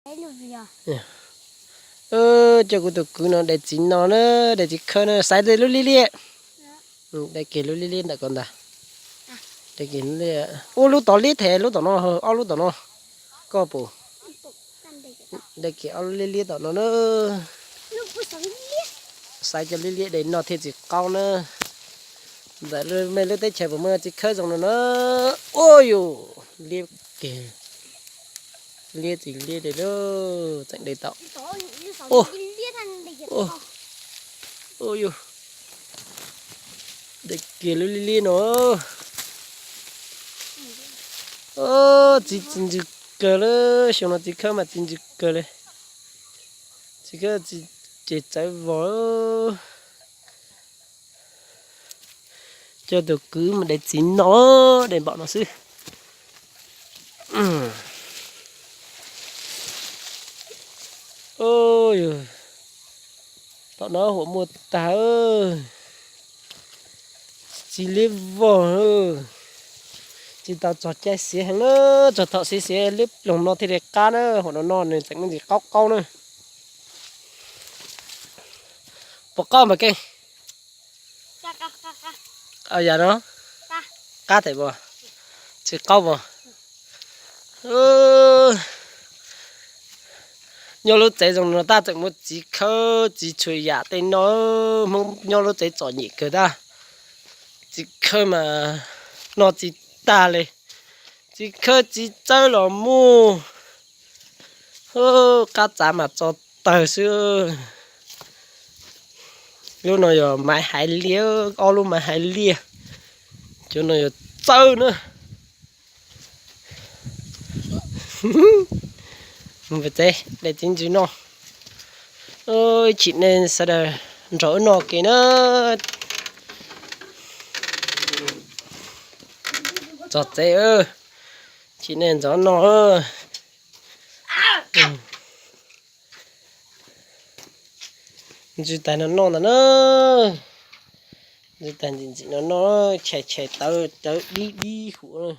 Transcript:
Coj kuv tus kwv no de txiv no na, de txiv khawb na, xaiv lub liab liab. De kiag lub liab liab ntawm ko ntag. Ua lub tod liab them lub tom no, ob lub tom no. Koj pum. De kiag ob lub liab liab tom no na. Xaiv cov liab liab de noj thiaj tsis qaub na. Ntawm mej lub teb chaws puas muaj txiv khawb zoo no na? Ua yus liab kiag, liab tsis liab li lauj, tseem de tau. Ua yus, de kiag lub liab liab no. Txiv, txiv ntsws kawg li, xyoo no txiv khawb mas txiv ntsws kawg li. Txiv khawb ces txawv vog. Coj tus kwv mus de txiv no, de npaum no xwb. Tom no huam muaj tag. Txiv liab vog, tsis tau txog caij xiav heev na, txog thaum xiav xiav liab ploog no thiaj li qab na, huam no no nws tseem muaj ntsis qaub qaub na. Puas qaub mas keej? Yam no qab them puas? Tsis qaub puas? Nyob lub tsev zoo no tab tseem muaj txiv khawb txiv txhua yam tej no. Hmoob nyob lub tsev txom nyem kawg tab. Txiv khawb mas noj tsis tag li. Txiv khawb txiv txawb los muaj. Qab txav mas tso tawg xwb. Lub no yog maiv haiv liaj, ob lub maiv haiv liaj. Cov no yog txawb na. Mus pem tsev de txiv ntsws noj. Ib chim nej sawv daws nrog wb noj ke na. Txog tsev, chim nej ntxov noj. Ntsws tag no noj ntag na. Ntsws tag ntxim ntxim no noj, chais chais tawv tawv dib dib huv.